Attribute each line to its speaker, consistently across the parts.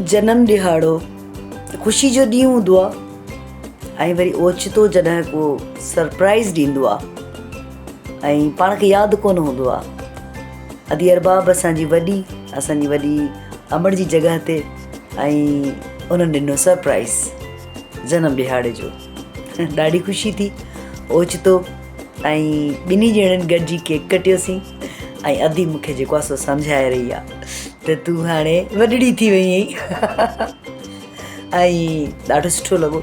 Speaker 1: جنم ڏهاڙو خوشي جو ڏينهن هوندو آ ۽ وري اوچتو جڏهن ڪو سرپرائز ڏيندو آ ۽ پاڻ کي ياد ڪونه هوندو آ. ادي ارباب اسان جي وڏي اسان جي وڏي امڙ جي جڳهه تي ۽ انهن ڏنو سرپرائز جنم ڏهاڙي جو ڏاڍي خوشي ٿي اوچتو ۽ ٻنهي ڄڻن گڏجي ڪيڪ ڪٽيوسين ۽ ادي مون کي جيڪو آهي سو سمجهائي رهي آهي ته تون هاڻي وڏڙي ٿي وئي آهين ۽ ڏاڍو سٺو لڳو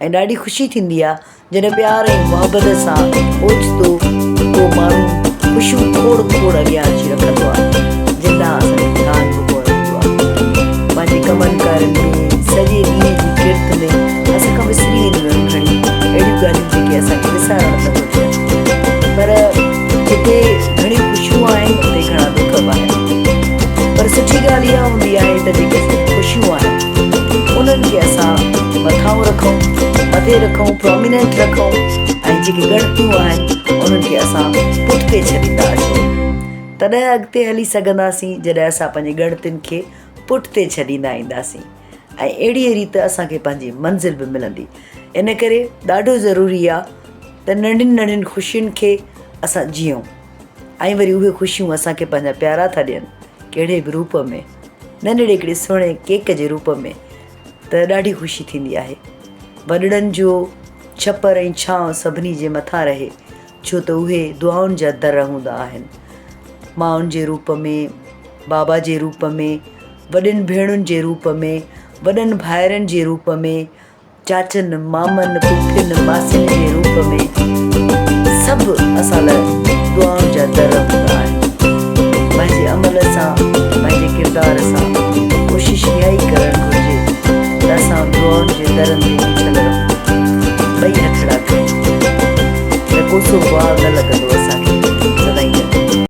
Speaker 1: ۽ ڏاڍي خوشي ٿيندي آهي جڏهن پيار ۽ محبت سان اوچتو ڪو ماڻهو خوشيون کوڙ کوڙ اڳيان اچي رکندو آهي جن ڏانهن اسان جو ڌيان به ڪونه هوندو آهي. پنهنجي ڪمن ڪارين ۾ سڄي ڏينهن جي ڪرت ۾ اسان کان وسري وينديون آهن گهڻيون اهڙيون ڳالهيون جيڪي اسان کي وسارڻ نه گهرجن پر جتي گهڻيون خوشيون آهن اتي گهڻا دک به آهن پر سٺي ڳالهه اها هوندي آهي ته جيڪي اسان جون خوشيون آهن انهن کي اسان مٿانهون رکون مٿي رکون پروميننٽ رکون ۽ جيڪي ڳڻتيون آهن انهن کي اسان پٺتي ڇڏيندا اچون تڏهن اڳتي هلي سگهنداسين جڏهن اسان پنهنجي ڳڻتين کي پٺتي ڇڏيندا اينداسين ۽ اهڙيء ريت اسان کي پنهنجي منزل به ملندي. ان ڪري ڏاڍو ضروري آ ته ننڍين ننڍين خوشين کي اسان جيئون ۽ وري اهي خوشيون اسان کي پنهنجا پيارا ٿا ڏين ڪهڙي به روپ ۾ ننڍڙي هڪڙي سهڻي ڪيڪ جي روپ ۾ ته ڏاڍي خوشي ٿيندي آهي. وڏڙن جو ڇپر ۽ ڇانو سڀني جي مٿان رهي ڇو ته اهي دعائن جا در هوندا آهن. مائن جي روپ ۾، بابا جي روپ ۾، وڏين ڀيڻن جي روپ ۾، وڏن ڀائرن جي روپ ۾، چاچن، مامن، پڦين، ماسين جي روپ ۾ سڀ اسان لاء دعائن جا در هوندا آهن. پنهنجي عمل سان، پنهنجي ڪردار سان ڪوشش اها ئي ڪرڻ گهرجي ته اسان دعائن جي درن تي بيٺل رهون. ٻئي هٿڙا کڻي ته ڪوسو واء نه لڳندو.